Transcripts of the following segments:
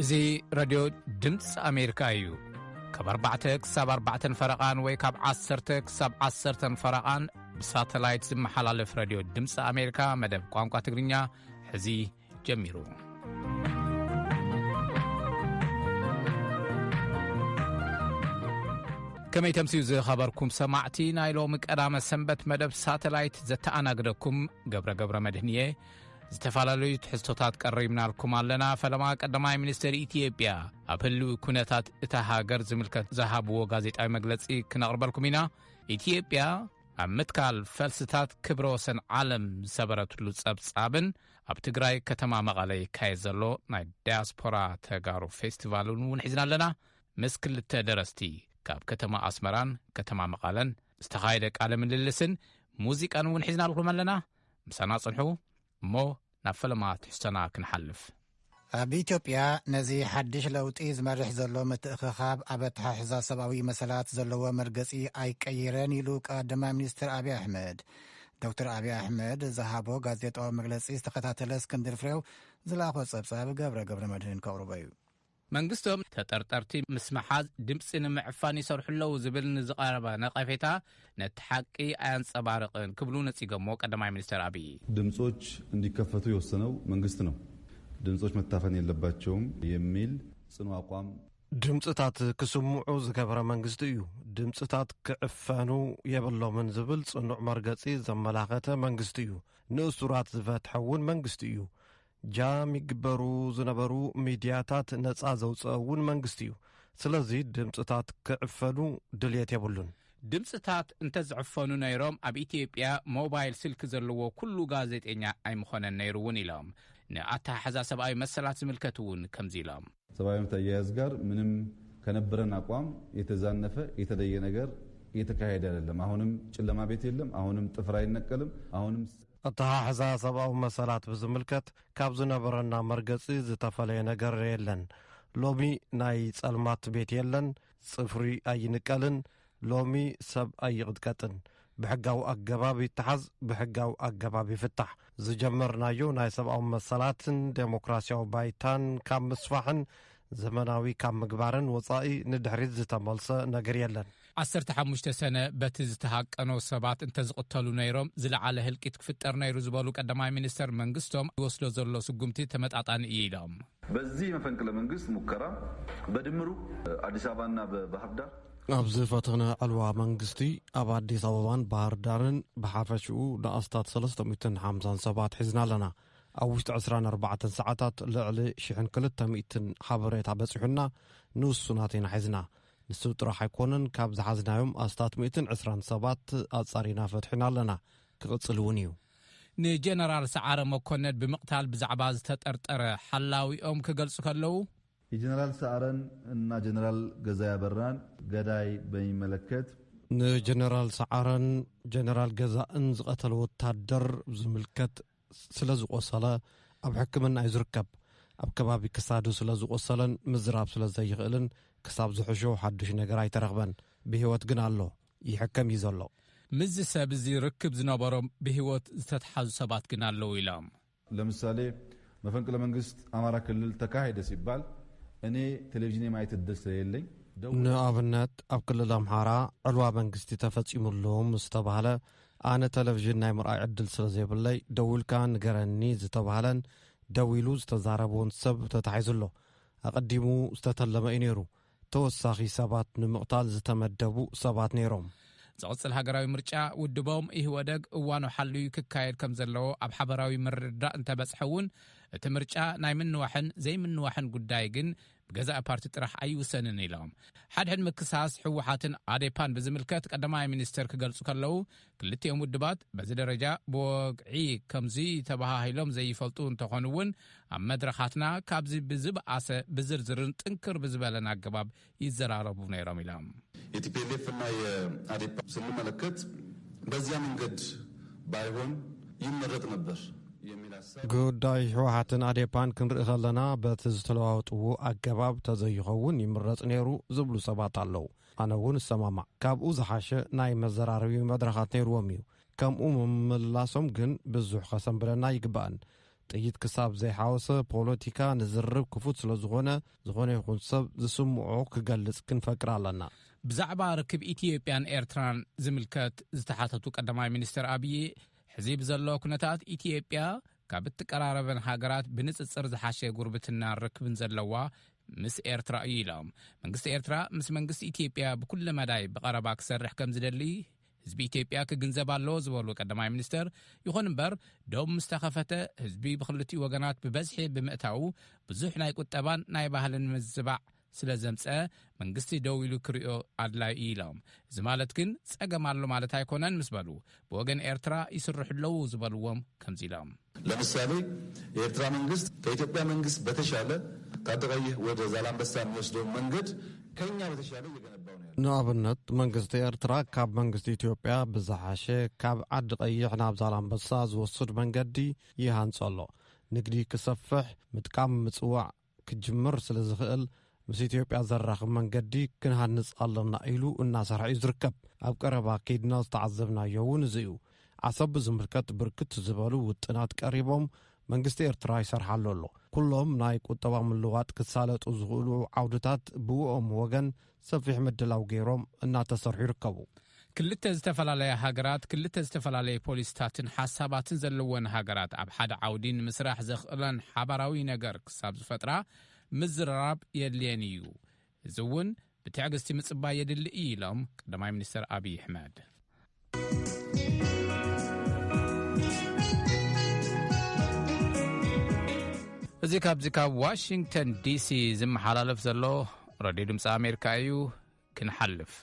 እዚ ረድዮ ድምፂ ኣሜሪካ እዩ። ካብ ኣርባዕተ ክሳብ ኣርባዕተን ፈረቓን ወይ ካብ ዓሰርተ ክሳብ ዓሰርተን ፈረቓን ብሳተላይት ዝመሓላለፍ ረድዮ ድምፂ ኣሜሪካ መደብ ቋንቋ ትግርኛ ሕዚ ጀሚሩ። ከመይ ተምስዩ ዝኸበርኩም ሰማዕቲ ናይ ሎሚ ቀዳመ ሰንበት መደብ ሳተላይት ዘተኣናግደኩም ገብረ ገብረ መድህን እየ። ዝተፈላለዩ ትሕዝቶታት ቀሪብናልኩም ኣለና። ፈለማ ቀዳማይ ሚኒስትር ኢትዮጵያ ኣብ ህልዊ ኩነታት እታ ሃገር ዝምልከት ዝሃብዎ ጋዜጣዊ መግለጺ ክነቕርበልኩም ኢና። ኢትዮጵያ ኣብ ምትካል ፈልስታት ክብረ ወሰን ዓለም ዝሰበረትሉ ጸብጻብን ኣብ ትግራይ ከተማ መቐለ ይካየድ ዘሎ ናይ ዳያስፖራ ተጋሩ ፌስቲቫልን እውን ሒዝና ኣለና። ምስ ክልተ ደረስቲ ካብ ከተማ ኣስመራን ከተማ መቐለን ዝተኻየደ ቃለ ምልልስን ሙዚቃን እውን ሒዝናልኩም ኣለና። ምሳና ጽንሑ። እሞ ናብ ፈለማ ትሕዝቶና ክንሓልፍ። ኣብ ኢትዮጵያ ነዚ ሓድሽ ለውጢ ዝመርሕ ዘሎ ምትእኽኻብ ኣብ ኣተሓሕዛ ሰብኣዊ መሰላት ዘለዎ መርገጺ ኣይቀይረን ኢሉ ቀዳማይ ሚኒስትር ኣብይ ኣሕመድ። ዶክተር ኣብይ ኣሕመድ ዝሃቦ ጋዜጣዊ መግለጺ ዝተኸታተለ እስክንድር ፍሬው ዝለኣኾ ጸብጻብ ገብረ ገብረ መድህን ከቕርቦ እዩ። መንግስቶም ተጠርጠርቲ ምስ መሓዝ ድምፂ ንምዕፋን ይሰርሑ ኣለዉ ዝብል ንዝቐረበ ነቐፌታ ነቲ ሓቂ ኣየንፀባርቕን ክብሉ ነፂጎሞ ቀዳማይ ሚኒስትር ኣብይ። ድምጾች እንዲከፈቱ የወሰነው መንግስት ነው። ድምጾች መታፈን የለባቸውም የሚል ጽኑ አቋም። ድምፅታት ክስምዑ ዝገበረ መንግስቲ እዩ። ድምፅታት ክዕፈኑ የብሎምን ዝብል ጽኑዕ መርገፂ ዘመላኸተ መንግስቲ እዩ። ንእሱራት ዝፈትሐ እውን መንግስቲ እዩ። ጃም ይግበሩ ዝነበሩ ሚድያታት ነፃ ዘውፅአ እውን መንግስቲ እዩ። ስለዚ ድምፅታት ክዕፈኑ ድልየት የብሉን። ድምፅታት እንተዝዕፈኑ ነይሮም ኣብ ኢትዮጵያ ሞባይል ስልኪ ዘለዎ ኩሉ ጋዜጠኛ ኣይምኾነን ነይሩ እውን ኢሎም። ንኣተሓሕዛ ሰብኣዊ መሰላት ዝምልከት እውን ከምዚ ኢሎም። ሰብአዊ መብት አያያዝ ጋር ምንም ከነበረን አቋም የተዛነፈ የተለየ ነገር እየተካሄደ አይደለም። አሁንም ጨለማ ቤት የለም። አሁንም ጥፍር አይነቀልም። አሁንም ኣተሓሕዛ ሰብኣዊ መሰላት ብዝምልከት ካብ ዝነበረና መርገጺ ዝተፈለየ ነገር የለን። ሎሚ ናይ ጸልማት ቤት የለን፣ ጽፍሪ ኣይንቀልን። ሎሚ ሰብ ኣይቕጥቀጥን። ብሕጋዊ ኣገባብ ይተሓዝ፣ ብሕጋዊ ኣገባብ ይፍታሕ። ዝጀመርናዮ ናይ ሰብኣዊ መሰላትን ዴሞክራሲያዊ ባይታን ካብ ምስፋሕን ዘመናዊ ካብ ምግባርን ወጻኢ ንድሕሪት ዝተመልሰ ነገር የለን። ዓሰርተ ሓሙሽተ ሰነ በቲ ዝተሃቀኖ ሰባት እንተዝቕተሉ ነይሮም ዝለዓለ ህልቂት ክፍጠር ነይሩ ዝበሉ ቀዳማይ ሚኒስተር መንግስቶም ይወስዶ ዘሎ ስጉምቲ ተመጣጣኒ እዩ ኢሎም። በዚህ መፈንቅለ መንግስት ሙከራ በድምሩ አዲስ አበባና በባህር ዳር ኣብዚ ፈተነ ዕልዋ መንግስቲ ኣብ ኣዲስ ኣበባን ባህር ዳርን ብሓፈሽኡ ንኣስታት ሰለስተ ሚእትን ሓምሳን ሰባት ሒዝና ኣለና። ኣብ ውሽጢ ዕስራን ኣርባዕተን ሰዓታት ልዕሊ ሽሕን ክልተ ሚእትን ሓበሬታ በጺሑና፣ ንውሱናት ኢና ሒዝና። ንሱ ጥራሕ ኣይኮነን፣ ካብ ዝሓዝናዮም ኣስታት ሚእትን ዕስራን ሰባት ኣጻሪና ፈትሒና ኣለና። ክቕጽል እውን እዩ። ንጀነራል ሰዓረ መኮነን ብምቕታል ብዛዕባ ዝተጠርጠረ ሓላዊኦም ክገልጹ ከለዉ፣ የጀነራል ሰዓረን እና ጀነራል ገዛ ያበራን ገዳይ በሚመለከት፣ ንጀነራል ሰዓረን ጀነራል ገዛእን ዝቐተለ ወታደር ዝምልከት ስለ ዝቆሰለ ኣብ ሕክምና እዩ ዝርከብ። ኣብ ከባቢ ክሳዱ ስለ ዝቆሰለን ምዝራብ ስለ ዘይኽእልን ክሳብ ዝሕሾ ሓዱሽ ነገር ኣይተረኽበን። ብህይወት ግን ኣሎ፣ ይሕከም እዩ ዘሎ። ምስዚ ሰብ እዚ ርክብ ዝነበሮም ብህይወት ዝተትሓዙ ሰባት ግን ኣለዉ ኢሎም። ለምሳሌ መፈንቅለ መንግስት አማራ ክልል ተካሄደ ሲባል እኔ ቴሌቪዥን የማየት እድል ስለሌለኝ ደው- ንኣብነት ኣብ ክልል ኣምሓራ ዕልዋ መንግስቲ ተፈጺሙሉ ምስ ተባህለ ኣነ ቴሌቪዥን ናይ ምርኣይ ዕድል ስለ ዘይብለይ ደዊልካ ንገረኒ ዝተባህለን ደዊሉ ዝተዛረበውን ሰብ ተታሒዙ ኣሎ። ኣቐዲሙ ዝተተለመ እዩ ነይሩ። ተወሳኺ ሰባት ንምቕታል ዝተመደቡ ሰባት ነይሮም። ዝቕጽል ሃገራዊ ምርጫ ውድቦም ኢህወደግ እዋኑ ሓልዩ ክካየድ ከም ዘለዎ ኣብ ሓበራዊ ምርድዳእ እንተበጽሐ እውን እቲ ምርጫ ናይ ምንዋሕን ዘይምንዋሕን ጉዳይ ግን ብገዛኢ ፓርቲ ጥራሕ ኣይውሰንን ኢሎም። ሓድሕድ ምክሳስ ህወሓትን ኣዴፓን ብዝምልከት ቀዳማይ ሚኒስትር ክገልጹ ከለዉ ክልቲኦም ውድባት በዚ ደረጃ ብወግዒ ከምዚ ተባሃሂሎም ዘይፈልጡ እንተኾኑ እውን ኣብ መድረኻትና ካብዚ ብዝበኣሰ ብዝርዝርን ጥንክር ብዝበለን ኣገባብ ይዘራረቡ ነይሮም ኢሎም። የቲፒኤልኤፍ እና የአዴፓ ስንመለከት በዚያ መንገድ ባይሆን ይመረጥ ነበር የሚል ሀሳብ ጉዳይ ህወሓትን ኣዴፓን ክንርኢ ከለና በቲ ዝተለዋወጥዎ ኣገባብ ተዘይኸውን ይምረጽ ነይሩ ዝብሉ ሰባት ኣለዉ። ኣነ እውን እሰማማዕ። ካብኡ ዝሓሸ ናይ መዘራረቢ መድረኻት ነይርዎም እዩ። ከምኡ ምምላሶም ግን ብዙሕ ከሰንብደና ይግባእን። ጥይት ክሳብ ዘይሓወሰ ፖለቲካ ንዝርብ ክፉት ስለ ዝኾነ፣ ዝኾነ ይኹን ሰብ ዝስምዖ ክገልጽ ክንፈቅድ ኣለና። ብዛዕባ ርክብ ኢትዮጵያን ኤርትራን ዝምልከት ዝተሓተቱ ቀዳማይ ሚኒስትር ኣብዪ፣ ሕዚ ብዘሎ ኩነታት ኢትዮጵያ ካብ እትቀራረበን ሃገራት ብንጽጽር ዝሓሸ ጉርብትና ርክብን ዘለዋ ምስ ኤርትራ እዩ ኢሎም። መንግስቲ ኤርትራ ምስ መንግስቲ ኢትዮጵያ ብኩለ መዳይ ብቐረባ ክሰርሕ ከም ዝደሊ ህዝቢ ኢትዮጵያ ክግንዘብ ኣለዎ ዝበሉ ቀዳማይ ሚኒስትር፣ ይኹን እምበር ዶብ ምስ ተኸፈተ ህዝቢ ብክልቲኡ ወገናት ብበዝሒ ብምእታዉ ብዙሕ ናይ ቁጠባን ናይ ባህልን ምዝባዕ ስለ ዘምፀ መንግስቲ ደው ኢሉ ክሪኦ ኣድላይ እዩ ኢሎም። እዚ ማለት ግን ጸገም ኣሎ ማለት ኣይኮነን ምስ በሉ፣ ብወገን ኤርትራ ይስርሑ ኣለዉ ዝበልዎም ከምዚ ኢሎም። ለምሳሌ የኤርትራ መንግስት ከኢትዮጵያ መንግስት በተሻለ ከአዲ ቀይህ ወደ ዛላንበሳ የሚወስደውን መንገድ ከኛ በተሻለ እየገነባው ነው ያለው። ንኣብነት መንግስቲ ኤርትራ ካብ መንግስቲ ኢትዮጵያ ብዝሓሸ ካብ ዓዲ ቀይሕ ናብ ዛላንበሳ ዝወስድ መንገዲ ይሃንጾ ኣሎ። ንግዲ ክሰፍሕ፣ ምጥቃም ምጽዋዕ ክጅምር ስለ ዝኽእል ምስ ኢትዮጵያ ዘራኽብ መንገዲ ክንሃንጽ ኣለና ኢሉ እናሰርሐ እዩ ዝርከብ። ኣብ ቀረባ ከይድና ዝተዓዘብናዮ እውን እዚ እዩ። ዓሰብ ብዝምልከት ብርክት ዝበሉ ውጥናት ቀሪቦም መንግስቲ ኤርትራ ይሰርሓሉ ኣሎ። ኩሎም ናይ ቁጠባ ምልዋጥ ክሳለጡ ዝኽእሉ ዓውድታት ብእኦም ወገን ሰፊሕ ምድላው ገይሮም እናተሰርሑ ይርከቡ። ክልተ ዝተፈላለያ ሃገራት ክልተ ዝተፈላለየ ፖሊስታትን ሓሳባትን ዘለወን ሃገራት ኣብ ሓደ ዓውዲ ንምስራሕ ዘኽእለን ሓባራዊ ነገር ክሳብ ዝፈጥራ ምዝርራብ የድልየን እዩ። እዚ እውን ብትዕግስቲ ምጽባይ የድሊ እዩ ኢሎም ቀዳማይ ሚኒስትር ኣብይ ኣሕመድ። እዚ ካብዚ ካብ ዋሽንግተን ዲሲ ዝመሓላለፍ ዘሎ ሬድዮ ድምፂ ኣሜሪካ እዩ። ክንሓልፍ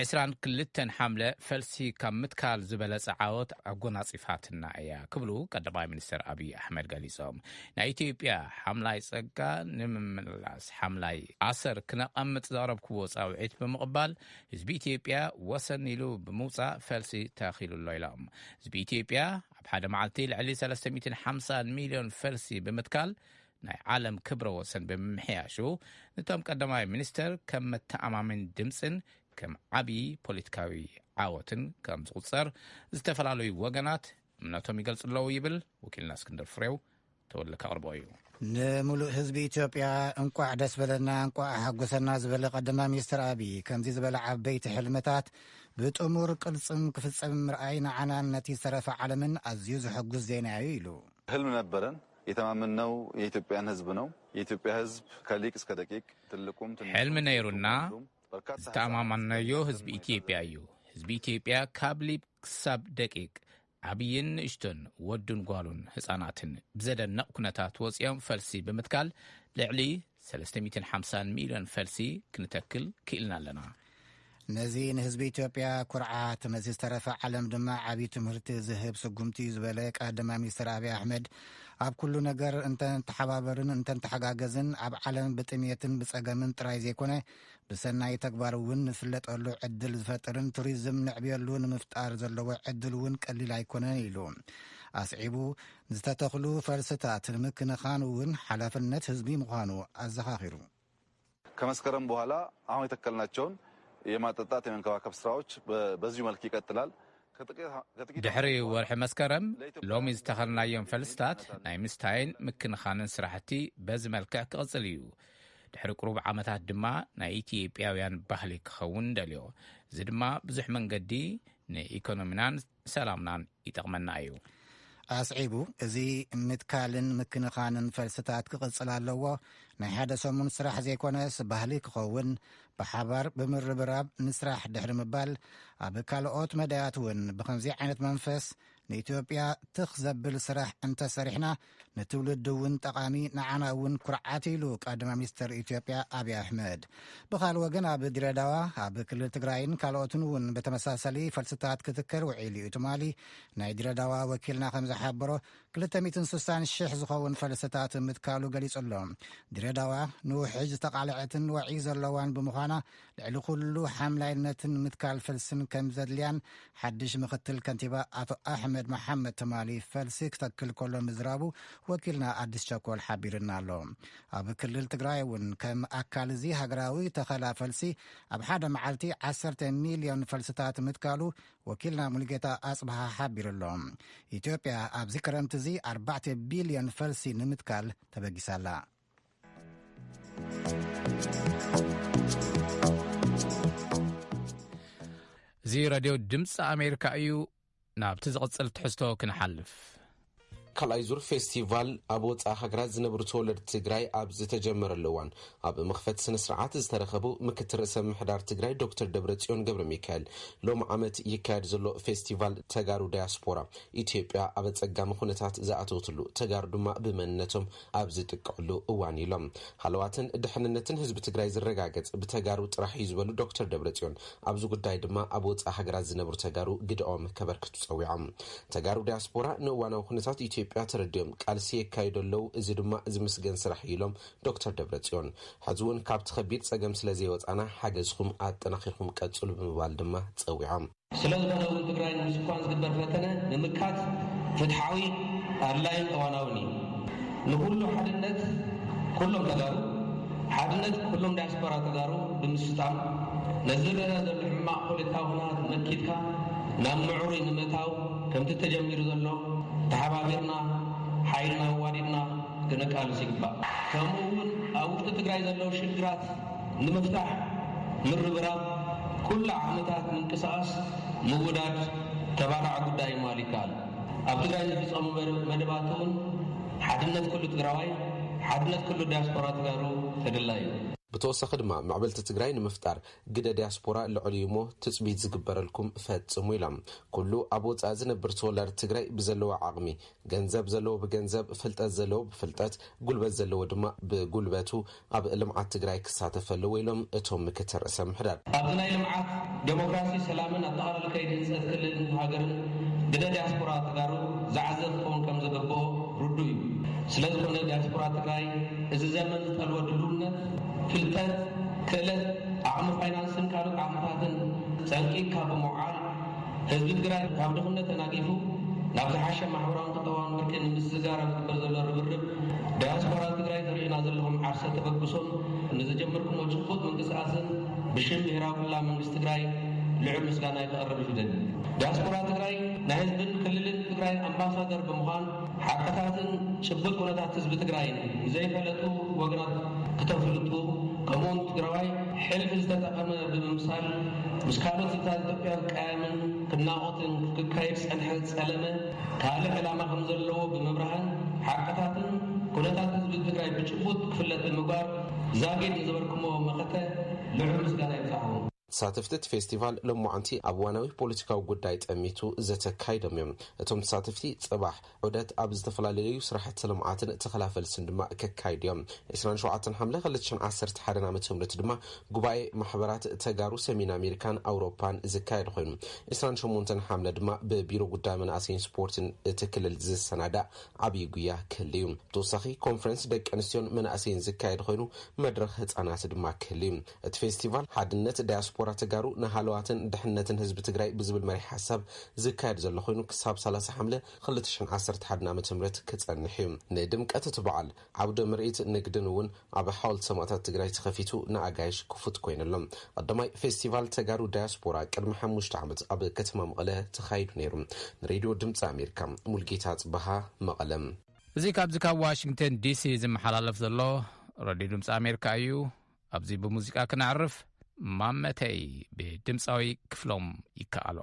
ዕስራን ክልተን ሓምለ ፈልሲ ካብ ምትካል ዝበለጸ ዓወት ኣጎናጺፋትና እያ ክብሉ ቀዳማይ ሚኒስትር ኣብይ ኣሕመድ ገሊጾም። ናይ ኢትዮጵያ ሓምላይ ጸጋ ንምምላስ ሓምላይ ኣሰር ክነቐምጥ ዘቕረብክዎ ጻውዒት ብምቕባል ህዝቢ ኢትዮጵያ ወሰን ኢሉ ብምውጻእ ፈልሲ ተኺሉ ኣሎ ኢሎም። ህዝቢ ኢትዮጵያ ኣብ ሓደ መዓልቲ ልዕሊ ሰለስተ ሚእትን ሓምሳን ሚልዮን ፈልሲ ብምትካል ናይ ዓለም ክብረ ወሰን ብምምሕያሹ፣ ነቶም ቀዳማይ ሚኒስተር ከም መተኣማመኒ ድምጽን ከም ዓቢ ፖለቲካዊ ዓወትን ከም ዝቑጸር ዝተፈላለዩ ወገናት እምነቶም ይገልጹ ኣለዉ ይብል ወኪልና እስክንድር ፍሬው። ተወለ ከቕርቦ እዩ። ንምሉእ ህዝቢ ኢትዮጵያ እንቋዕ ደስ በለና እንቋዕ ሓጎሰና ዝበለ ቀዳማይ ሚኒስትር ኣብይ፣ ከምዚ ዝበለ ዓበይቲ ሕልምታት ብጥሙር ቅልጽም ክፍጸም ምርኣይ ንዓናን ነቲ ዝተረፈ ዓለምን ኣዝዩ ዘሐጉስ ዜና እዩ ኢሉ። ህልም ነበረን። የተማመንነው የኢትዮጵያን ህዝብ ነው። የኢትዮጵያ ህዝብ ከሊቅ እስከ ደቂቅ ትልቁም ትንሹም ሕልሚ ነይሩና። ሁሉም በርካታ ዝተኣማመንናዮ ህዝብ ኢትዮጵያ እዩ። ህዝብ ኢትዮጵያ ካብ ሊብ ክሳብ ደቂቅ ዓብይን ንእሽቶን ወዱን ጓሉን ህፃናትን ብዘደንቕ ኩነታት ወፂኦም ፈልሲ ብምትካል ልዕሊ ሰለስተ ሚእትን ሓምሳን ሚልዮን ፈልሲ ክንተክል ክኢልና ኣለና። ነዚ ንህዝቢ ኢትዮጵያ ኩርዓት፣ ነዚ ዝተረፈ ዓለም ድማ ዓብዪ ትምህርቲ ዝህብ ስጉምቲ እዩ ዝበለ ቀዳማይ ሚኒስትር ኣብይ ኣሕመድ፣ ኣብ ኩሉ ነገር እንተንተሓባበርን እንተንተሓጋገዝን ኣብ ዓለም ብጥሜትን ብፀገምን ጥራይ ዘይኮነ ብሰናይ ተግባር እውን ንፍለጠሉ ዕድል ዝፈጥርን ቱሪዝም ነዕብየሉ ንምፍጣር ዘለዎ ዕድል እውን ቀሊል ኣይኮነን ኢሉ ኣስዒቡ። ዝተተኽሉ ፈልስታት ንምክንኻን እውን ሓላፍነት ህዝቢ ምዃኑ ኣዘኻኺሩ። ከመስከረም በኋላ አሁን የተከልናቸውን የማጠጣት የመንከባከብ ስራዎች በዚሁ መልክ ይቀጥላል። ድሕሪ ወርሒ መስከረም ሎሚ ዝተኸልናዮም ፈልስታት ናይ ምስታይን ምክንኻንን ስራሕቲ በዚ መልክዕ ክቕፅል እዩ። ድሕሪ ቁሩብ ዓመታት ድማ ናይ ኢትዮጵያውያን ባህሊ ክኸውን ደልዮ። እዚ ድማ ብዙሕ መንገዲ ንኢኮኖሚናን ሰላምናን ይጠቕመና እዩ። ኣስዒቡ፣ እዚ ምትካልን ምክንኻንን ፈልስታት ክቕጽል ኣለዎ። ናይ ሓደ ሰሙን ስራሕ ዘይኮነስ ባህሊ ክኸውን፣ ብሓባር ብምርብራብ ንስራሕ ድሕሪ ምባል፣ ኣብ ካልኦት መዳያት እውን ብኸምዚ ዓይነት መንፈስ ንኢትዮጵያ ትኽ ዘብል ስራሕ እንተሰሪሕና ንትውልዲ እውን ጠቓሚ፣ ንዓና እውን ኩርዓት ኢሉ ቀዳማይ ሚኒስትር ኢትዮጵያ ኣብይ ኣሕመድ። ብኻልእ ወገን ኣብ ድሬዳዋ፣ ኣብ ክልል ትግራይን ካልኦትን እውን ብተመሳሳሊ ፈልስታት ክትከል ውዒሉ እዩ ትማሊ። ናይ ድሬዳዋ ወኪልና ከም ዝሓበሮ ክልተ ሚእትን ስሳን ሽሕ ዝኸውን ፈልስታት ምትካሉ ገሊጹ ኣሎ። ድሬዳዋ ንውሕጅ ዝተቓልዐትን ወዒ ዘለዋን ብምዃን ልዕሊ ኩሉ ሓምላይነትን ምትካል ፈልስን ከም ዘድልያን ሓድሽ ምኽትል ከንቲባ ኣቶ ኣሕመድ መሓመድ ትማሊ ፈልሲ ክተክል ከሎ ምዝራቡ ወኪልና ኣዲስ ቸኮል ሓቢርና ኣሎ። ኣብ ክልል ትግራይ እውን ከም ኣካል እዚ ሃገራዊ ተኸላ ፈልሲ ኣብ ሓደ መዓልቲ ዓሰርተ ሚልዮን ፈልስታት ምትካሉ ወኪልና ሙሉጌታ ኣጽብሃ ሓቢሩ ኣሎ። ኢትዮጵያ ኣብዚ ክረምቲ እዚ ኣርባዕተ ቢልዮን ፈልሲ ንምትካል ተበጊሳ ኣላ። እዚ ሬድዮ ድምፂ ኣሜሪካ እዩ። ናብቲ ዝቕጽል ትሕዝቶ ክንሓልፍ። ካልኣይ ዙር ፌስቲቫል ኣብ ወፃኢ ሃገራት ዝነብሩ ተወለድቲ ትግራይ ኣብ ዝተጀመረሉ እዋን፣ ኣብ መኽፈቲ ስነ ስርዓት ዝተረኸቡ ምክትል ርእሰ ምምሕዳር ትግራይ ዶክተር ደብረጽዮን ገብረ ሚካኤል፣ ሎም ዓመት ይካየድ ዘሎ ፌስቲቫል ተጋሩ ዳያስፖራ፣ ኢትዮጵያ ኣብ ኣጸጋሚ ኩነታት ዝኣተወትሉ፣ ተጋሩ ድማ ብመንነቶም ኣብ ዝጥቀዕሉ እዋን ኢሎም። ሃለዋትን ድሕንነትን ህዝቢ ትግራይ ዝረጋገጽ ብተጋሩ ጥራሕ እዩ ዝበሉ ዶክተር ደብረጽዮን፣ ኣብዚ ጉዳይ ድማ ኣብ ወጻኢ ሃገራት ዝነብሩ ተጋሩ ግደኦም ከበርክቱ ጸዊዖም። ተጋሩ ዲያስፖራ ንእዋናዊ ኩነታት ኢትዮጵያ ተረዲኦም ቃልሲ የካይዱ ኣለዉ። እዚ ድማ ዝምስገን ስራሕ እዩ ኢሎም ዶክተር ደብረጽዮን። ሕዚ እውን ካብቲ ከቢድ ጸገም ስለ ዘይወጻና ሓገዝኩም ኣጠናኺርኩም ቀጽሉ ብምባል ድማ ጸዊዖም። ስለ ዝኾነ እውን ትግራይ ንምስኳን ዝግበር ፈተነ ንምምካት ፍትሓዊ፣ ኣድላይን እዋናውን እዩ። ንኩሉ ሓድነት ኩሎም ተጋሩ፣ ሓድነት ኩሎም ዳያስፖራ ተጋሩ ብምስጣም፣ ነዚ ዝረአ ዘሎ ሕማቕ ፖለቲካዊ ኩነታት መኪትካ ናብ ምዕሩይ ንምእታው ከምቲ ተጀሚሩ ዘሎ ተሓባቢርና ሓይልና ኣዋዲድና ክነቃልስ ይግባእ። ከምኡ እውን ኣብ ውሽጢ ትግራይ ዘለዉ ሽግራት ንምፍታሕ ምርብራብ፣ ኩሉ ዓቕምታት ምንቅስቓስ ምውዳድ ተባራዕ ጉዳይ ምባል ይከኣል። ኣብ ትግራይ ዝፍጸሙ መደ-፣ መደባት እውን ሓድነት ኩሉ ትግራዋይ፣ ሓድነት ኩሉ ዲያስፖራ ተጋሩ ተደላይ እዩ። ብተወሳኺ ድማ ምዕብልቲ ትግራይ ንምፍጣር ግደ ዲያስፖራ ልዑል እዩ እሞ ትጽቢት ዝግበረልኩም ፈጽሙ ኢሎም። ኩሉ ኣብ ወጻኢ ዝነብር ተወላዲ ትግራይ ብዘለዎ ዓቕሚ፣ ገንዘብ ዘለዎ ብገንዘብ፣ ፍልጠት ዘለዎ ብፍልጠት፣ ጉልበት ዘለዎ ድማ ብጉልበቱ ኣብ ልምዓት ትግራይ ክሳተፍ ኣለዎ ኢሎም እቶም ምክትል ርእሰ ምምሕዳር። ኣብዚ ናይ ልምዓት፣ ዴሞክራሲ፣ ሰላምን ኣጠቓላሊ ከይዲ ህንፀት ክልልን ሃገርን ግደ ዲያስፖራ ተጋሩ ዝዓዘ ክኸውን ከም ዝግብኦ ርዱእ እዩ። ስለ ዝኾነ ዲያስፖራ ትግራይ እዚ ዘመን ዝጠልቦ ድልውነት፣ ፍልጠት፣ ክእለት፣ ዓቕሚ ፋይናንስን ካልኦት ዓቕምታትን ፀንቂቕካ ብምውዓል ህዝቢ ትግራይ ካብ ድኽነት ተናጊፉ ናብ ዝሓሸ ማሕበራውን ቁጠባውን ብርኪ ንምስግጋር ኣብ ዝግበር ዘሎ ርብርብ ዳያስፖራ ትግራይ ተሪኡና ዘለኹም ዓርሰ ተበግሶን ንዝጀመርኩሞ ጭቡጥ ምንቅስቃስን ብሽም ብሄራዊ ክልላዊ መንግስቲ ትግራይ ልዑል ምስጋና ከቕርብ ይደሊ። ዳያስፖራ ትግራይ ናይ ህዝብን ክልልን ትግራይ ኣምባሳደር ብምዃን ሓቅታትን ጭቡጥ ኩነታት ህዝቢ ትግራይን ንዘይፈለጡ ወገናት ክተፍልጡ፣ ከምኡውን ትግራዋይ ሕልፊ ዝተጠቐመ ብምምሳል ምስ ካልኦት ህዝብታት ኢትዮጵያ ክቀያየምን ክናቖትን ክካየድ ዝጸንሐ ጸለመ ካልእ ዕላማ ከም ዘለዎ ብምብራህን ሓቅታትን ኩነታት ህዝቢ ትግራይ ብጭቡጥ ክፍለጥ ብምግባር ዛጊድ ንዝበርክሞ መኸተ ልዑል ምስጋና ይብጻሕኹም። ተሳተፍቲ እቲ ፌስቲቫል ሎማዓንቲ ኣብ እዋናዊ ፖለቲካዊ ጉዳይ ጠሚቱ ዘተካይዶም እዮም። እቶም ተሳተፍቲ ጽባሕ ዑደት ኣብ ዝተፈላለዩ ስራሕቲ ልምዓትን ተኸላ ፈልስን ድማ ከካይዱ እዮም። ዕስራን ሸውዓተን ሓምለ ክልተ ሽሕን ዓሰርተ ሓደን ዓመተ ምህረት ድማ ጉባኤ ማሕበራት ተጋሩ ሰሜን ኣሜሪካን ኣውሮፓን ዝካየድ ኮይኑ፣ ዕስራን ሸሞንተን ሓምለ ድማ ብቢሮ ጉዳይ መናእሰይን ስፖርትን እቲ ክልል ዝሰናዳእ ዓብዪ ጉያ ክህሉ እዩ። ተወሳኺ ኮንፈረንስ ደቂ ኣንስትዮን መናእሰይን ዝካየድ ኮይኑ፣ መድረኽ ህጻናት ድማ ክህሉ እዩ። እቲ ፌስቲቫል ሓድነት ዳያስፖራ ተጋሩ ንሃለዋትን ድሕነትን ህዝቢ ትግራይ ብዝብል መሪሕ ሓሳብ ዝካየድ ዘሎ ኮይኑ፣ ክሳብ ሰላሳ ሓምለ ክልተ ሽሕን ዓሰርተ ሓደን ዓመተ ምህረት ክጸንሕ እዩ። ንድምቀት እቲ በዓል ዓውደ ምርኢት ንግድን እውን ኣብ ሓወልቲ ሰማእታት ትግራይ ተኸፊቱ ንኣጋይሽ ክፉት ኮይኑ ኣሎ። ቀዳማይ ፌስቲቫል ተጋሩ ዳያስፖራ ቅድሚ ሓሙሽተ ዓመት ኣብ ከተማ መቐለ ተኻይዱ ነይሩ። ንሬድዮ ድምፂ ኣሜሪካ ሙልጌታ ጽበሃ፣ መቐለ። እዚ ካብዚ ካብ ዋሽንግተን ዲሲ ዝመሓላለፍ ዘሎ ሬድዮ ድምፂ ኣሜሪካ እዩ። ኣብዚ ብሙዚቃ ክነዕርፍ፣ ማመተይ ብድምፃዊ ክፍሎም ይከኣሎ።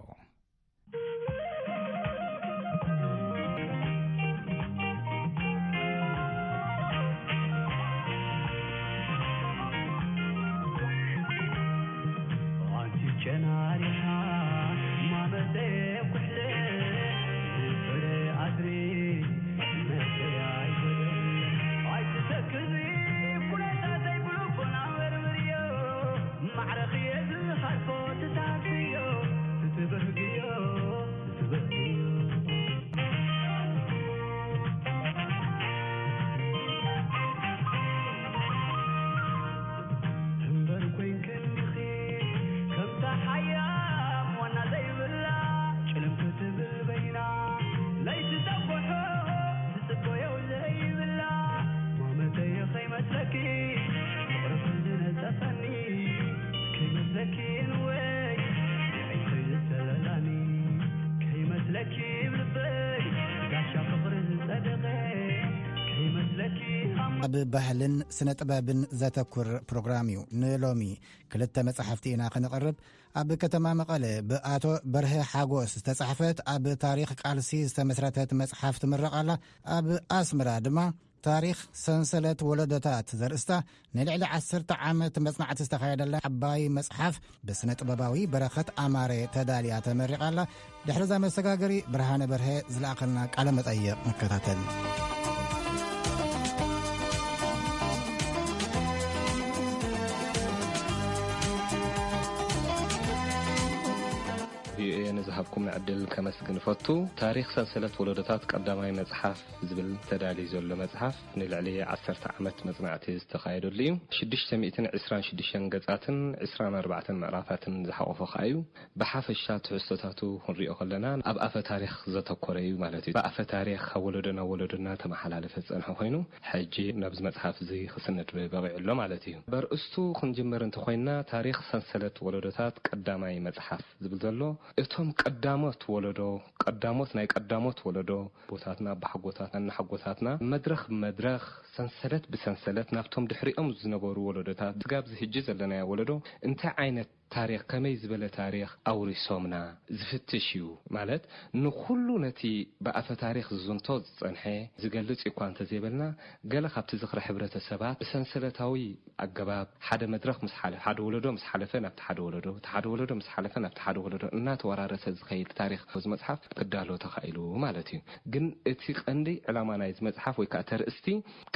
ብባህልን ስነ ጥበብን ዘተኩር ፕሮግራም እዩ። ንሎሚ ክልተ መጻሕፍቲ ኢና ክንቕርብ። ኣብ ከተማ መቐለ ብኣቶ በርሀ ሓጎስ ዝተጻሕፈት ኣብ ታሪኽ ቃልሲ ዝተመስረተት መጽሓፍ ትምረቕ ኣላ። ኣብ ኣስመራ ድማ ታሪኽ ሰንሰለት ወለዶታት ዘርእስታ ንልዕሊ ዓሰርተ ዓመት መጽናዕቲ ዝተኻየደላ ዓባይ መጽሓፍ ብስነ ጥበባዊ በረኸት ኣማረ ተዳልያ ተመሪቓ ኣላ። ድሕሪ እዛ መሰጋገሪ ብርሃነ በርሀ ዝለኣኸልና ቃለ መጠይቕ ንከታተል። ቪኦኤ ንዝሃብኩም ዕድል ከመስግን እፈቱ። ታሪኽ ሰንሰለት ወለዶታት ቀዳማይ መጽሓፍ ዝብል ተዳልዩ ዘሎ መጽሓፍ ንልዕሊ ዓሰርተ ዓመት መጽናዕቲ ዝተኻየደሉ እዩ። ሽዱሽተ ሚእትን ዕስራን ሽዱሽተን ገጻትን ዕስራን ኣርባዕተን ምዕራፋትን ዝሓቖፈ ከኣ እዩ። ብሓፈሻ ትሕዝቶታቱ ክንሪኦ ከለና ኣብ ኣፈ ታሪኽ ዘተኮረ እዩ ማለት እዩ። ብኣፈ ታሪኽ ካብ ወለዶ ናብ ወለዶ እናተመሓላለፈ ዝጸንሐ ኮይኑ፣ ሕጂ ናብዚ መጽሓፍ እዚ ክስነድ በቒዑ ኣሎ ማለት እዩ። በርእስቱ ክንጅምር እንተኾይንና፣ ታሪኽ ሰንሰለት ወለዶታት ቀዳማይ መጽሓፍ ዝብል ዘሎ፣ እቶም ቀዳሞት ወለዶ፣ ቀዳሞት ናይ ቀዳሞት ወለዶ፣ ኣቦታትና፣ ኣቦሓጎታትና፣ እናሓጎታትና፣ መድረኽ ብመድረኽ፣ ሰንሰለት ብሰንሰለት፣ ናብቶም ድሕሪኦም ዝነበሩ ወለዶታት፣ ስጋብ እዚ ሕጂ ዘለናዮ ወለዶ፣ እንታይ ዓይነት ታሪኽ፣ ከመይ ዝበለ ታሪኽ ኣውሪሶምና ዝፍትሽ እዩ። ማለት፣ ንኹሉ ነቲ ብኣፈ ታሪኽ ዝዝንቶ ዝጸንሐ ዝገልጽ እኳ እንተዘይበልና፣ ገለ ካብቲ ዝኽሪ ሕብረተሰባት ብሰንሰለታዊ ኣገባብ፣ ሓደ መድረኽ ምስ ሓለፈ፣ ሓደ ወለዶ ምስ ሓለፈ ናብቲ ሓደ ወለዶ፣ እቲ ሓደ ወለዶ ምስ ሓለፈ ናብቲ ሓደ ወለዶ እናተወራረሰ ዝኸይድ ታሪኽ እዚ መጽሓፍ ክዳሎ ተኻኢሉ ማለት እዩ። ግን እቲ ቀንዲ ዕላማ ናይዚ መጽሓፍ ወይ ከኣ ተርእስቲ፣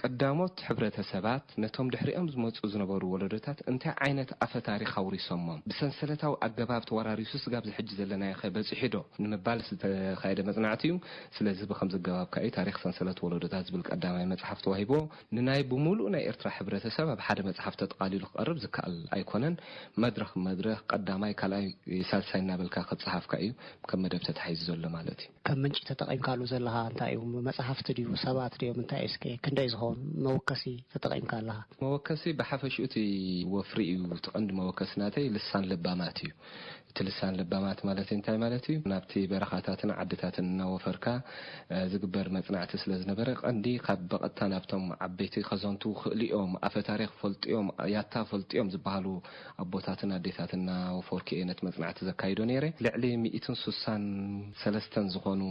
ቀዳሞት ሕብረተሰባት ነቶም ድሕሪኦም ዝመጹ ዝነበሩ ወለዶታት እንታይ ዓይነት ኣፈ ታሪኽ ኣውሪሶሞም፣ ብሰንሰለታዊ ኣገባብ ተወራሪሱ ስጋብ ዝሕጂ ዘለናዮ ኸ በጺሑ ዶ ንምባል ዝተኻየደ መጽናዕቲ እዩ። ስለዚ ብኸምዚ ኣገባብ ከኣ እዩ ታሪኽ ሰንሰለት ወለዶታት ዝብል ቀዳማይ መጽሓፍ ተዋሂብዎ። ንናይ ብምሉእ ናይ ኤርትራ ሕብረተሰብ ኣብ ሓደ መጽሓፍ ተጠቓሊሉ ክቐርብ ዝከኣል ኣይኮነን። መድረኽ መድረኽ፣ ቀዳማይ፣ ካልኣይ፣ ሳልሳይ እናበልካ ክጸሓፍካ እዩ ከም መደብ ተታሒዙ ዘሎ ማለት እዩ። ከም ምንጪ ተጠቒምካሉ ዘለኻ እንታይ እዩ? መጽሓፍቲ ድዩ? ሰባት ድዮም? እንታይ እዩ? እስከ ክንደይ ዝኸውን መወከሲ ተጠቒምካ ኣለኻ? መወከሲ ብሓፈሽኡ እቲ ወፍሪ እዩ። እቲ ቀንዲ መወከሲ ናተይ ልሳን ለባማት እዩ። እቲ ልሳን ለባማት ማለት እንታይ ማለት እዩ? ናብቲ በረኻታትን ዓድታትን እናወፈርካ፣ እ፣ ዝግበር መጽናዕቲ ስለ ዝነበረ፣ ቀንዲ ካብ በቐጥታ ናብቶም ዓበይቲ ከዘንቱ ክእልኦም፣ ኣፈ ታሪኽ ፈልጥዮም፣ ያታ ፈልጥዮም ዝበሃሉ ኣቦታትን ኣዴታትን እናወፈርኩ እየ ነቲ መጽናዕቲ ዘካይዶ ነይረ። ልዕሊ ሚእትን ስሳን ሰለስተን ዝኾኑ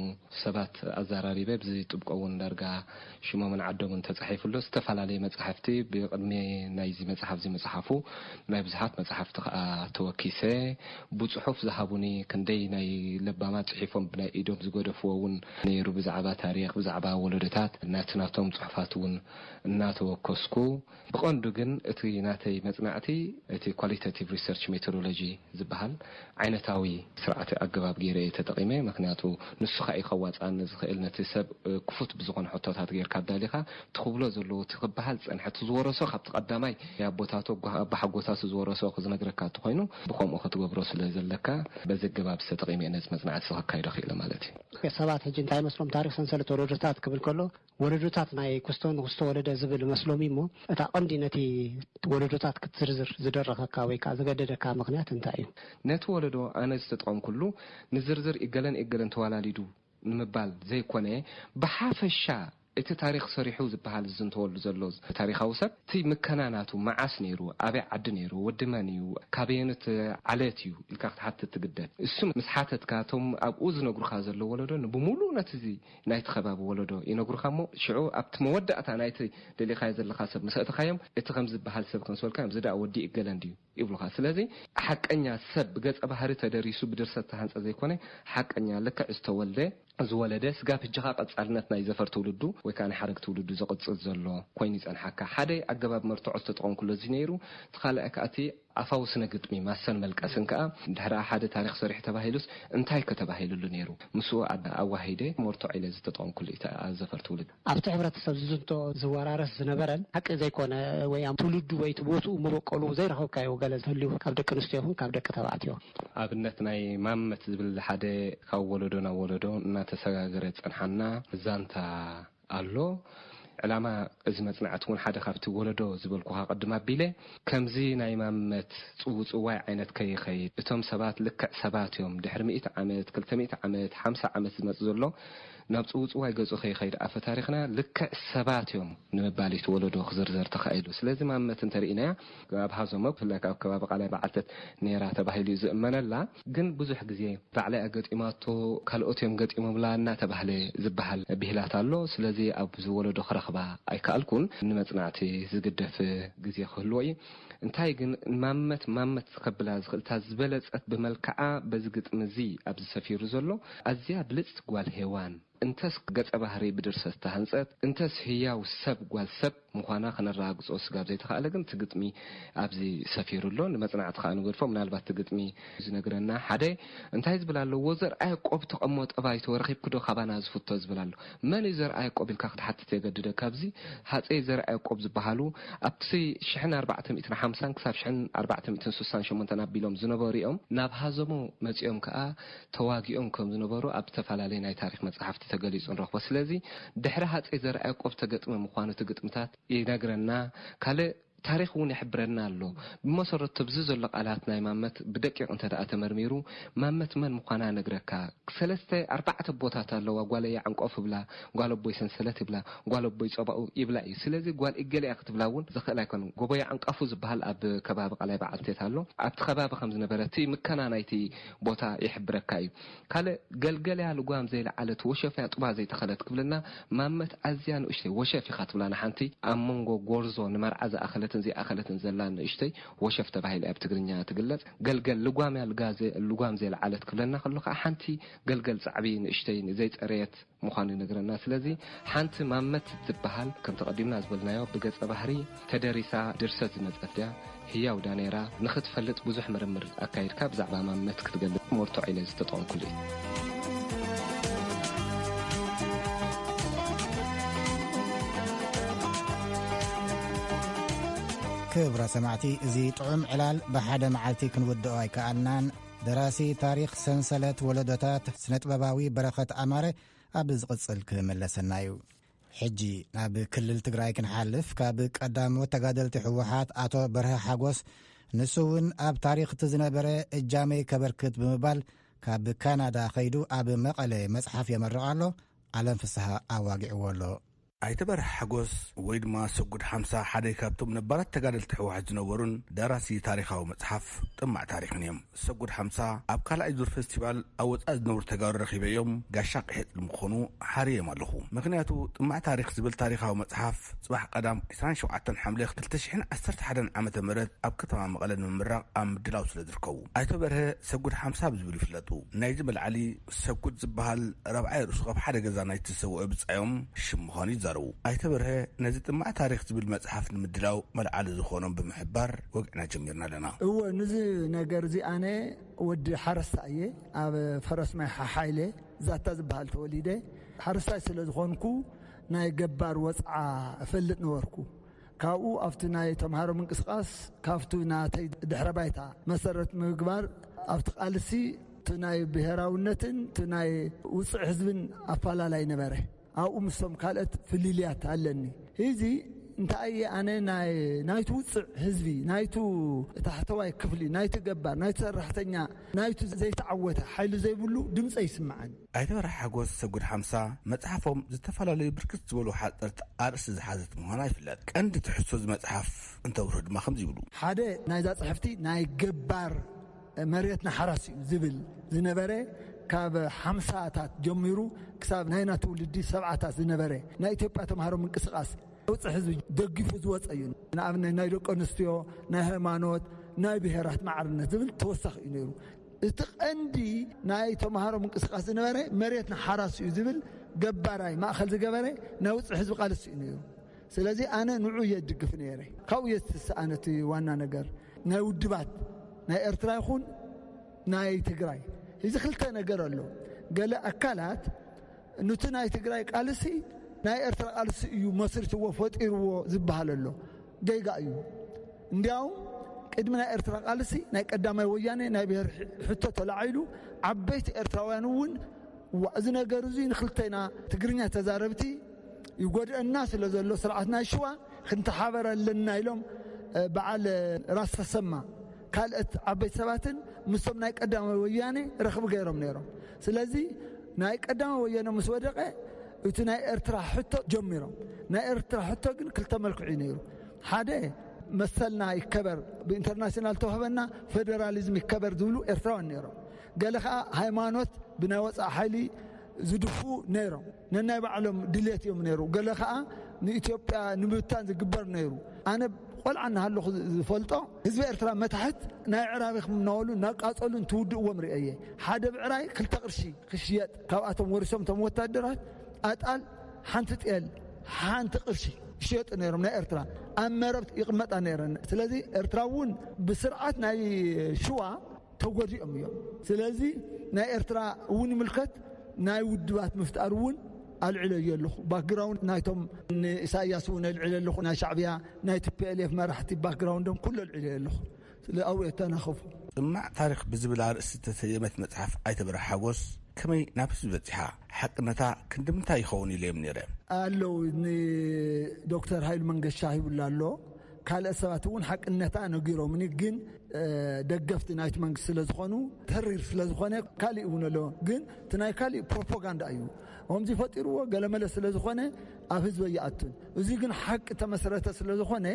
ሰባት ኣዘራሪበ፣ ብዚ ጥብቆ እውን ዳርጋ ሽሞምን ዓዶምን ተጻሒፉ ኣሎ። ዝተፈላለየ መጻሕፍቲ ብቅድሚ ናይዚ መጽሓፍ እዚ ምጽሓፉ ናይ ብዙሓት መጻሕፍቲ ከኣ ተወኪሰ። ብጽሑፍ ዝሃቡኒ ክንደይ ናይ ለባማት ጽሒፎም ብናይ ኢዶም ዝገደፍዎ እውን ነይሩ። ብዛዕባ ታሪኽ፣ ብዛዕባ ወለዶታት ናቲ ናቶም ጽሑፋት እውን እናተወከስኩ፣ ብቐንዱ ግን እቲ ናተይ መጽናዕቲ እቲ ኳሊታቲቭ ሪሰርች ሜቶዶሎጂ ዝበሃል ዓይነታዊ ስርዓተ ኣገባብ ገይረ እየ ተጠቒመ። ምኽንያቱ ንሱ ኸኣ እዩ ከዋጽኣኒ ዝኽእል። ነቲ ሰብ፣ እ፣ ክፉት ብዝኾነ ሕቶታት ጌርካ ኣዳሊኻ፣ እቲ ክብሎ ዘለዎ፣ እቲ ክበሃል ዝጸንሐ፣ እቲ ዝወረሶ ካብቲ ቀዳማይ ኣቦታቱ፣ ኣጓ-፣ ኣባሓጎታቱ ዝወረሶ ክዝነግረካ እንተኾይኑ፣ ብኸምኡ ክትገብሮ ስለ ዘለካ፣ በዚ ኣገባብ ተጠቒመ እየ ነዚ መጽናዕቲ እዚ ከካይዶ ክኢለ ማለት እዩ። ሰባት ሕጂ እንታይ ይመስሎም፣ ታሪኽ ሰንሰለት ወለዶታት ክብል ከሎ፣ ወለዶታት ናይ ክስቶ ንክስቶ ወለደ ዝብል መስሎም እዩ እሞ፣ እታ ቀንዲ ነቲ ወለዶታት ክትዝርዝር ዝደረኸካ ወይ ከኣ ዘገደደካ ምኽንያት እንታይ እዩ? ነቲ ወለዶ ኣነ ዝተጠቐምኩሉ፣ ንዝርዝር እገለን እገለን ተዋላሊዱ ንምባል ዘይኮነ፣ ብሓፈሻ እቲ ታሪኽ ሰሪሑ ዝበሃል ዝዝንተወሉ ዘሎ ታሪኻዊ ሰብ፣ እቲ ምከና ናቱ መዓስ ነይሩ፣ ኣበይ ዓዲ ነይሩ፣ ወዲ መን እዩ፣ ካበየኑት ዓለት እዩ ኢልካ ክትሓትት ትግደድ። እሱ ምስ ሓተትካ፣ እቶም ኣብኡ ዝነግሩኻ ዘለዉ ወለዶ ንብምሉኡ ነቲ እዚ ናይቲ ከባቢ ወለዶ ይነግሩኻ እሞ፣ ሽዑ ኣብቲ መወዳእታ ናይቲ ደሊኻዮ ዘለኻ ሰብ ምስ ኣእተኻዮም፣ እቲ ከም ዝበሃል ሰብ ክንስበልካ፣ እዚ ደኣ ወዲ እገለ እንድዩ ይብሉኻ። ስለዚ ሓቀኛ ሰብ ብገጸ ባህሪ ተደሪሱ ብድርሰት ተሃንጸ ዘይኮነ፣ ሓቀኛ ልክዕ ዝተወልደ፣ ዝወለደ፣ ስጋብ ሕጂ ኸኣ ቀጻልነት ናይ ዘፈር ትውልዱ ወይ ከኣ ናይ ሓረግ ትውልዱ ዘቕጽል ዘሎ ኮይኑ ይጸንሓካ። ሓደ ኣገባብ መርትዖ ዝተጠቐምኩሉ እዚ ነይሩ። እቲ ካልኣይ ከኣ እቲ ኣፋዊ ስነ ግጥሚ ማሰን መልቀስን ከኣ፣ ድሕሪ ሓደ ታሪኽ ሰሪሑ ተባሂሉስ እንታይ ከተባሂሉሉ ነይሩ? ምስኡ ኣደ-፣ ኣዋሂደ መርትዖ ኢለ ዝተጠቐምኩሉ እቲ ዘፈር ትውልድ። ኣብቲ ሕብረተሰብ ዝዝንቶ ዝወራረስ ዝነበረን ሓቂ ዘይኮነ ወይ ኣብ ትውልዱ ወይ እቲ ቦትኡ መበቆሉ ዘይረኸብካዮ ገለ ዝህልዩ ካብ ደቂ ኣንስትዮ ይኹን ካብ ደቂ ተባዕትዮ? ኣብነት ናይ ማመት ዝብል ሓደ ካብ ወለዶ ናብ ወለዶ እናተሰጋገረ ዝጸንሓና ዛንታ ኣሎ። ዕላማ እዚ መጽናዕቲ እውን ሓደ ካብቲ ወለዶ ዝበልኩኻ ቅድም ኣቢለ፣ ከምዚ ናይ ማመት ጽውጽዋይ ዓይነት ከይኸይድ፣ እቶም ሰባት ልክዕ ሰባት እዮም፣ ድሕሪ ሚእቲ ዓመት፣ ክልተ ሚእቲ ዓመት፣ ሓምሳ ዓመት ዝመጽእ ዘሎ ናብ ጽውጽዋይ ገጹ ከይኸይድ፣ ኣፈ ታሪኽና ልክዕ ሰባት እዮም ንምባል እዩ እቲ ወለዶ ክዝርዘር ተኻኢሉ። ስለዚ ማመት እንተርኢናያ፣ ኣብ ሃዞሞ ብፍላይ ኣብ ከባቢ ቃላይ በዓልተት ነይራ ተባሂሉ እዩ ዝእመነላ። ግን ብዙሕ ግዜ ባዕላ እያ ገጢማቶ፣ ካልኦት እዮም ገጢሞምላ እናተባህለ ዝበሃል ብሂላት ኣሎ። ስለዚ ኣብዚ ወለዶ ክረኽባ ኣይከኣልኩን። ንመጽናዕቲ ዝግደፍ ግዜ ክህልዎ እዩ። እንታይ ግን ማመት ማመት ከብላ ዝኽእል እታ ዝበለጸት ብመልክዓ በዚ ግጥሚ እዚ ኣብዚ ሰፊሩ ዘሎ ኣዝያ ብልጽቲ ጓል ሄዋን፣ እንተስ ገጸ ባህሪ ብድርሰት ተሃንጸት፣ እንተስ ህያው ሰብ ጓል ሰብ ምዃና ከነረጋግጾ ስጋብ ዘይተኻእለ ግን እቲ ግጥሚ ኣብዚ ሰፊሩ ኣሎ። ንመጽናዕቲ ከኣ ንገድፎ። ምናልባት እቲ ግጥሚ ዝነግረና ሓደ እንታይ ዝብል ኣለዎ? ዘርኣይ ቆብ ተቐሞ ጠባይቶ ረኺብክዶ ካባና ዝፍቶ ዝብል ኣሎ። መን እዩ ዘርኣይ ቆብ ኢልካ ክትሓትት የገድደካ። ኣብዚ ሃጸይ ዘርኣይ ቆብ ዝበሃሉ ኣብቲ ሽሕን ኣርባዕተ ሚእትን ሓምሳን ክሳብ ሽሕን ኣርባዕተ ሚእትን ስሳን ሸሞንተን ኣቢሎም ዝነበሩ እዮም። ናብ ሃዘሞ መጺኦም ከኣ ተዋጊኦም ከም ዝነበሩ ኣብ ዝተፈላለየ ናይ ታሪኽ መጻሕፍቲ ተገሊጹ ንረኽቦ። ስለዚ ድሕሪ ሃጸይ ዘርኣይ ቆብ ተገጥመ ምዃኑ እቲ ግጥምታት ይነግረና። ካልእ ታሪኽ እውን ይሕብረና ኣሎ። ብመሰረቱ ኣብዚ ዘሎ ቃላት ናይ ማመት ብደቂቕ እንተ ደኣ ተመርሚሩ፣ ማመት መን ምዃና ነግረካ። ሰለስተ ኣርባዕተ ቦታት ኣለዋ። ጓለይ ዓንቆፍ ይብላ፣ ጓል ኣቦይ ሰንሰለት ይብላ፣ ጓል ኣቦይ ጸባኡ ይብላ እዩ። ስለዚ ጓል እገለ እያ ክትብላ እውን ዘኽእል ኣይኮነን። ጎቦይ ዓንቃፉ ዝበሃል ኣብ ከባቢ ቃላይ በዓልቴት ኣሎ። ኣብቲ ከባቢ ከም ዝነበረ እቲ ምከና ናይቲ ቦታ ይሕብረካ እዩ። ካልእ ገልገል እያ ልጓም ዘይለዓለት፣ ወሸፍ እያ ጡባ ዘይተኸለት ክብልና፣ ማመት ኣዝያ ንእሽተይ ወሸፍ ኢኻ ትብላ ንሓንቲ ኣብ መንጎ ጎርዞ ንመርዓ ዝኣኸለትን ዘይኣኸለትን ዘላ ንእሽተይ ወሸፍ ተባሂላ እያ ኣብ ትግርኛ ትግለጽ። ገልገል ልጓም እያ ልጋ ዘ-፣ ልጓም ዘይለዓለት ክብለና ከሎ ከኣ ሓንቲ ገልገል ጻዕቢ ንእሽተይ ዘይጸረየት ምዃኑ ይነግረና። ስለዚ ሓንቲ ማመት ትበሃል፣ ከም ተቐዲምና ዝበልናዮ፣ ብገጸ ባህሪ ተደሪሳ ድርሰት ዝመጸት ድያ ህያው ዳ ነይራ ንኽትፈልጥ ብዙሕ ምርምር ኣካይድካ ብዛዕባ ማመት ክትገልጽ መርትዖ ኢለ ዝተጠቐምኩሉ እዩ። ክብራ ሰማዕቲ፣ እዚ ጥዑም ዕላል ብሓደ መዓልቲ ክንውድኦ ኣይከኣልናን። ደራሲ ታሪኽ ሰንሰለት ወለዶታት ስነጥበባዊ በረኸት ኣማረ ኣብ ዝቕጽል ክምለሰና እዩ። ሕጂ ናብ ክልል ትግራይ ክንሓልፍ፣ ካብ ቀዳሞት ተጋደልቲ ህወሓት ኣቶ በርሀ ሓጎስ፣ ንሱ እውን ኣብ ታሪኽ እቲ ዝነበረ እጃመይ ከበርክት ብምባል ካብ ካናዳ ኸይዱ ኣብ መቐለ መጽሓፍ የመርቕ ኣሎ። ኣለም ፍስሃ ኣዋጊዕዎ ኣሎ። ኣይተ በርሀ ሓጎስ ወይ ድማ ሰጉድ ሓምሳ ሓደ ካብቶም ነባራት ተጋደልቲ ህወሓት ዝነበሩን ደራሲ ታሪኻዊ መጽሓፍ ጥማዕ ታሪኽን እዮም። ሰጉድ ሓምሳ ኣብ ካልኣይ ዙር ፈስቲቫል ኣብ ወጻኢ ዝነብሩ ተጋሩ ረኺበዮም ጋሻ ቅሒጥ ንምኾኑ ሓርዮም ኣለኹ። ምኽንያቱ ጥማዕ ታሪኽ ዝብል ታሪኻዊ መጽሓፍ ጽባሕ ቀዳም ዕስራን ሸውዓተን ሓምለ ክልተ ሽሕን ዓሰርተ ሓደን ዓመተ ምህረት ኣብ ከተማ መቐለ ንምምራቕ ኣብ ምድላው ስለ ዝርከቡ። ኣይተ በርሀ ሰጉድ ሓምሳ ብዝብል ይፍለጡ። ናይዚ መልዓሊ ሰጉድ ዝበሃል ራብዓይ ርእሱ ካብ ሓደ ገዛ ናይቲ ዝሰውአ ብጻዮም ሽም ምዃኑ ይዛረቡ። ኣይተ በርሀ ነዚ ጥማዕ ታሪኽ ዝብል መጽሓፍ ንምድላው መልዓሊ ዝኾኖም ብምሕባር ወግዕና ጀሚርና ኣለና። እወ፣ ንዚ ነገር እዚ ኣነ ወዲ ሓረስታይ እየ። ኣብ ፈረስ ማይ ሓሓይለ ዛታ ዝበሃል ተወሊደ። ሓረስታይ ስለ ዝኾንኩ ናይ ገባር ወጽዓ እፈልጥ ነበርኩ። ካብኡ ኣብቲ ናይ ተምሃሮ ምንቅስቃስ ካብቱ ናተይ ድሕረ ባይታ መሰረት ምግባር ኣብቲ ቃልሲ እቲ ናይ ብሄራውነትን እቲ ናይ ውፅዕ ህዝብን ኣፋላላይ ነበረ። ኣብኡ ምስቶም ካልኦት ፍልልያት ኣለኒ። እዚ እንታይ እየ ኣነ ናይ ናይቱ ውፅዕ ህዝቢ፣ ናይቱ ታሕተዋይ ክፍሊ፣ ናይቲ ገባር፣ ናይቲ ሰራሕተኛ፣ ናይቱ ዘይተዓወተ ሓይሊ ዘይብሉ ድምፀ ይስምዓኒ። ኣይተ በርሀ ሓጎስ ሰጉድ ሓምሳ መጽሓፎም ዝተፈላለዩ ብርክት ዝበሉ ሓጸርቲ ኣርእስቲ ዝሓዘት ምዃና ይፍለጥ። ቀንዲ ትሕዝቶ እዚ መጽሓፍ እንተብርሁ ድማ ከምዚ ይብሉ። ሓደ ናይዛ ጽሕፍቲ ናይ ገባር መሬትና ሓራስ እዩ ዝብል ዝነበረ ካብ ሓምሳታት ጀሚሩ ክሳብ ናይና ትውልዲ ሰብዓታት ዝነበረ ናይ ኢትዮጵያ ተምሃሮ ምንቅስቃስ ውፅዕ ህዝቢ ደጊፉ ዝወፀ እዩ። ንኣብነት ናይ ደቂ ኣንስትዮ፣ ናይ ሃይማኖት፣ ናይ ብሄራት ማዕርነት ዝብል ተወሳኺ እዩ ነይሩ። እቲ ቀንዲ ናይ ተምሃሮ ምንቅስቃስ ዝነበረ መሬትና ሓራስ እዩ ዝብል ገባራይ ማእኸል ዝገበረ ናይ ውፅዕ ህዝቢ ቃልሲ እዩ ነይሩ። ስለዚ ኣነ ንዑ እየ ድግፍ ነይረ። ካብኡ እየ ዝትስኣነ እቲ ዋና ነገር ናይ ውድባት ናይ ኤርትራ ይኹን ናይ ትግራይ። እዚ ክልተ ነገር ኣሎ። ገለ ኣካላት ኑቲ ናይ ትግራይ ቃልሲ ናይ ኤርትራ ቃልሲ እዩ መስርትዎ ፈጢርዎ ዝበሃል ኣሎ። ጌጋ እዩ። እንዲያውም ቅድሚ ናይ ኤርትራ ቃልሲ ናይ ቀዳማይ ወያነ ናይ ብሔር ሕቶ ተላዒሉ ዓበይቲ ኤርትራውያን እውን ዋ፣ እዚ ነገር እዚ ንክልተና ትግርኛ ተዛረብቲ ይጎድአና ስለ ዘሎ ስርዓት ናይ ሽዋ ክንተሓበር ኣለና ኢሎም በዓል ራስ ተሰማ ካልኦት ዓበይቲ ሰባትን ምስቶም ናይ ቀዳማይ ወያነ ረኽቢ ገይሮም ነይሮም። ስለዚ ናይ ቀዳማይ ወያነ ምስ ወደቐ እቲ ናይ ኤርትራ ሕቶ ጀሚሮም። ናይ ኤርትራ ሕቶ ግን ክልተ መልክዕ እዩ ነይሩ። ሓደ መሰልና ይከበር፣ ብኢንተርናሽናል ተዋህበና ፌደራሊዝም ይከበር ዝብሉ ኤርትራውያን ነይሮም። ገለ ከዓ ሃይማኖት ብናይ ወፃእ ሓይሊ ዝድፉ ነይሮም። ነናይ ባዕሎም ድሌት እዮም ነይሩ። ገለ ከዓ ንኢትዮጵያ ንምብታን ዝግበር ነይሩ። ኣነ ቆልዓ እናሃለኹ ዝፈልጦ ህዝቢ ኤርትራ መታሕት ናይ ዕራቢ ክምናወሉ እናቃፀሉ እንትውድእዎም ርእየ። ሓደ ብዕራይ ክልተ ቅርሺ ክሽየጥ ካብኣቶም ወሪሶም እቶም ወታደራት ኣጣል ሓንቲ ጤል ሓንቲ ቅርሺ ይሽየጡ ነይሮም። ናይ ኤርትራ ኣብ መረብ ይቕመጣ ነይረን። ስለዚ ኤርትራ እውን ብስርዓት ናይ ሽዋ ተጎዲኦም እዮም። ስለዚ ናይ ኤርትራ እውን ይምልከት ናይ ውድባት ምፍጣር እውን ኣልዕለዮ ኣለኹ። ባክግራውንድ ናይቶም ንኢሳያስ እውን ኣልዕለ ኣለኹ። ናይ ሻዕብያ ናይ ቲ ፒ ኤል ኤፍ መራሕቲ ባክግራውንዶም ኩሉ ኣልዕለዮ ኣለኹ። ስለ ኣብኡ የተናኸፉ። ጽማዕ ታሪኽ ብዝብል ኣርእስቲ ዝተሰየመት መጽሓፍ ኣይተበረ ሓጎስ ከመይ ናብ ህዝቢ በጺሓ? ሓቅነታ ክንዲ ምንታይ ይኸውን ኢለ እዮም ነይረ። ኣለዉ ንዶክተር ሃይሉ መንገሻ ሂቡላ ኣሎ። ካልኦት ሰባት እውን ሓቅነታ ነጊሮምኒ፣ ግን ደገፍቲ ናይቲ መንግስቲ ስለ ዝኾኑ ተሪር ስለ ዝኾነ ካሊእ እውን ኣሎ። ግን እቲ ናይ ካሊእ ፕሮፓጋንዳ እዩ። ከምዚ ፈጢርዎ ገለመለ ስለ ዝኾነ ኣብ ህዝቢ ኣይኣቱን። እዚ ግን ሓቂ ተመስረተ ስለ ዝኾነ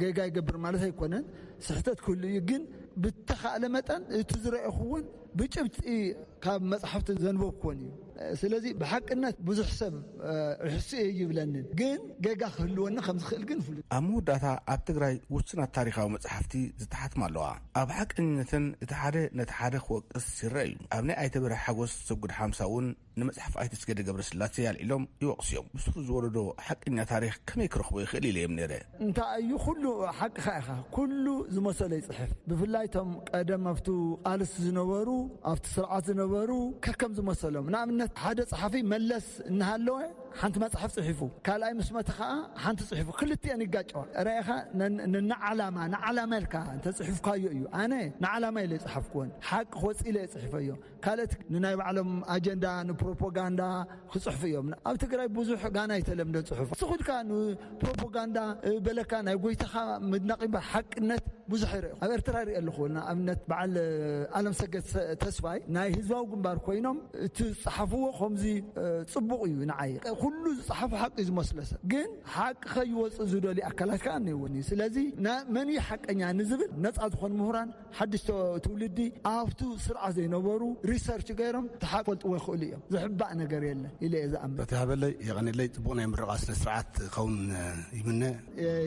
ጌጋ ይገብር ማለት ኣይኮነን። ስሕተት ክህሉ እዩ። ግን ብተኻእለ መጠን እቲ ዝረእኹ እውን ብጭብጢ ካብ መጽሓፍቲ ዘንበብኩዎን እዩ። ስለዚ ብሓቅነት ብዙሕ ሰብ ሕሱ እየ ይብለንን፣ ግን ጌጋ ክህልወኒ ከም ዝኽእል ግን ፍሉጥ። ኣብ መወዳእታ ኣብ ትግራይ ውሱናት ታሪኻዊ መጽሓፍቲ ዝተሓትማ ኣለዋ። ኣብ ሓቀኝነትን እቲ ሓደ ነቲ ሓደ ክወቅስ ይረአ እዩ። ኣብ ናይ ኣይተበረ ሓጎስ ሰጉድ ሓምሳ እውን ንመጽሓፍ ኣይተስገደ ገብረስላሴ ኣልዒሎም ይወቕስዮም። ብስሩ ዝወረዶ ሓቀኛ ታሪኽ ከመይ ክረኽቦ ይኽእል ኢለ እዮም ነይረ። እንታይ እዩ ኩሉ ሓቅኻ ኢኻ። ኩሉ ዝመሰሎ ይጽሕፍ። ብፍላይ እቶም ቀደም ኣብቱ ቃልስ ዝነበሩ ኣብቲ ስርዓት ዝነበሩ ከከም ዝመሰሎም። ንኣብነት ሓደ ጸሓፊ መለስ እናሃለወ ሓንቲ መጽሓፍ ጽሒፉ፣ ካልኣይ ምስ መተ ኸዓ ሓንቲ ጽሒፉ፣ ክልቲአን ይጋጨዋ። ራኢኻ ነን- ነንዓላማ ንዓላማ ኢልካ እንተ ጽሒፍካዮ እዩ። ኣነ ንዓላማ ኢለ ይጽሓፍኩዎን ሓቂ ክወጽእ ኢለ እየ ጽሒፈዮ። ካልኦት ንናይ ባዕሎም ኣጀንዳ ንፕሮፓጋንዳ ክጽሕፉ እዮም። ኣብ ትግራይ ብዙሕ ጋና ኣይተለምደን ጽሑፍ። ስኹድካ ንፕሮፓጋንዳ በለካ ናይ ጎይታኻ ምድናቕ እምበር ሓቅነት ብዙሕ ይርአ። ኣብ ኤርትራ ይርአ ኣለኹ። ንኣብነት በዓል ኣለም ሰገድ ተስፋይ ናይ ህዝባዊ ግንባር ኮይኖም እቲ ዝጸሓፍዎ ከምዚ ጽቡቕ እዩ ንዓይ። ኩሉ ዝጸሓፉ ሓቂ እዩ ዝመስሎ ሰብ ግን ሓቂ ከይወጽእ ዝደልዩ ኣካላት ከኣ እኒእውኒ። ስለዚ መን እዩ ሓቀኛ ንዝብል ነጻ ዝኾኑ ምሁራን ሓድሽ ትውልዲ ኣብቱ ስርዓት ዘይነበሩ ሪሰርች ገይሮም ተሓፈልጥዎ ይኽእሉ እዮም። ዝሕባእ ነገር የለን ኢለ እየ ዝኣምን። በቲ ሃበለይ የቐንለይ። ጽቡቕ ናይ ምርቓ ስነ ስርዓት ክኸውን ይምነ።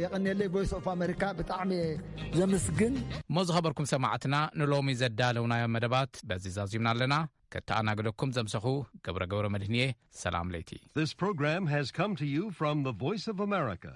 የቐንየለይ። ቮይስ ኦፍ ኣሜሪካ ብጣዕሚ ዘምስግን። እሞ ዝኸበርኩም ሰማዕትና ንሎሚ ዘዳለውናዮ መደባት በዚ ዛዚምና ኣለና። ከተኣናግደኩም ዘምሰኹ ገብረ ገብረ መድህንየ። ሰላም ለይቲ። This program has come to you from the Voice of America.